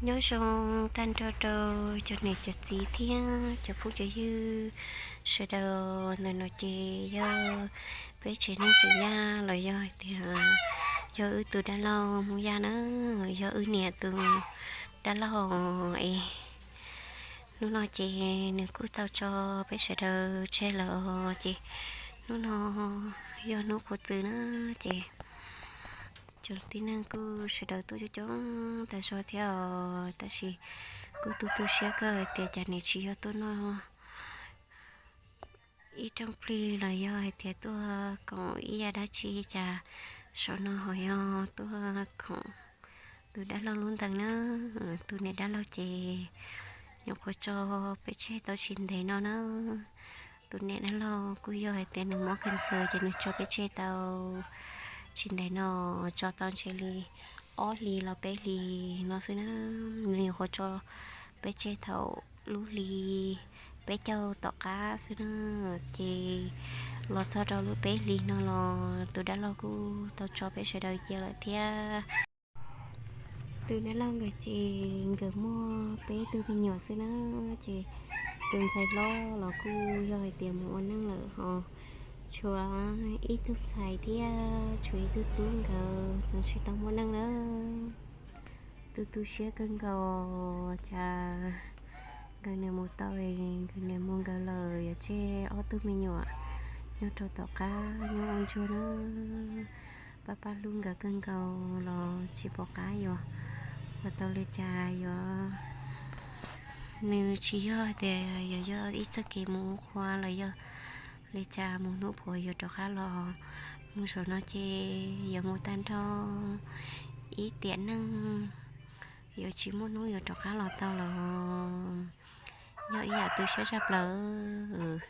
Nyob zoo tag nrho rau cov niam cov txiv thiab cov phooj cov ywg sawv daws. Ntawm no ces yog peb tsev neeg Xeem Yaj los yog hais tias yog wb tus dab laug Hmoob Yaj na, yog wb niam tus dab laug es hnub no ces nws kuj tau tso peb sawv daws tseg lawm ces hnub no yog hnub qhuav txwm na ces cov tib neeg kuj sawv daws tuaj coob coob tas zog thiab os, tab sis kuj tu tu siab kawg hais tias cas niam tsis yog tuaj noj ib rooj plig los yog hais tias tuaj koom ib yam dab tsi cas, zaum no ho yog tuaj koom tus dab laug lub ntees na. Tus niam dab laug ces nyuam qhuav tso peb tseg tau tsis ntev no na. Tus niam dab laug kuj yog hais tias nws mob cancer ces nws tso peb tseg tau tsis ntev no, tso tau ntshe li ob hlis los peb hlis no xwb na. Nws nyuam qhuav tso peb tseg thaum lub hli peb caug tom qab xwb na, ces los txog rau lub peb hlis no los tus dab laug kuj tau tso peb sawv daws cia lawm thiab. Tus dab laug nkawd ces nkawd muaj peb tug me nyuam xwb na, ces tus ntxhais hlob los kuj yog hais tias mus ua neej lawm ho tshuav ib tug ntxhais thiab tshuav ib tug tub nkawd tseem tsis tau muaj neej na. Tu tu siab kawg nkaus, cas nkawd niam mus tau, nkawd niam mus nkawd lawm yuav tseg ob tug me nyuam nyob rau tom qab nyob ua ntsuag na. Pab pab hlub nkawd kawg nkaus los tsis pom qab yuav ua tau li cas yuav. Nws tsis yog tias yuav yog ib txoj kev mus ua qhua los yog li cas mus hnub puav yuav rov qab los, mus zaum no ces yuav mus tag nrho ib tiam neej, yuav tsis muaj hnub yuav rov qab los tau los. Yog ib yam tu siab tshaj plaws.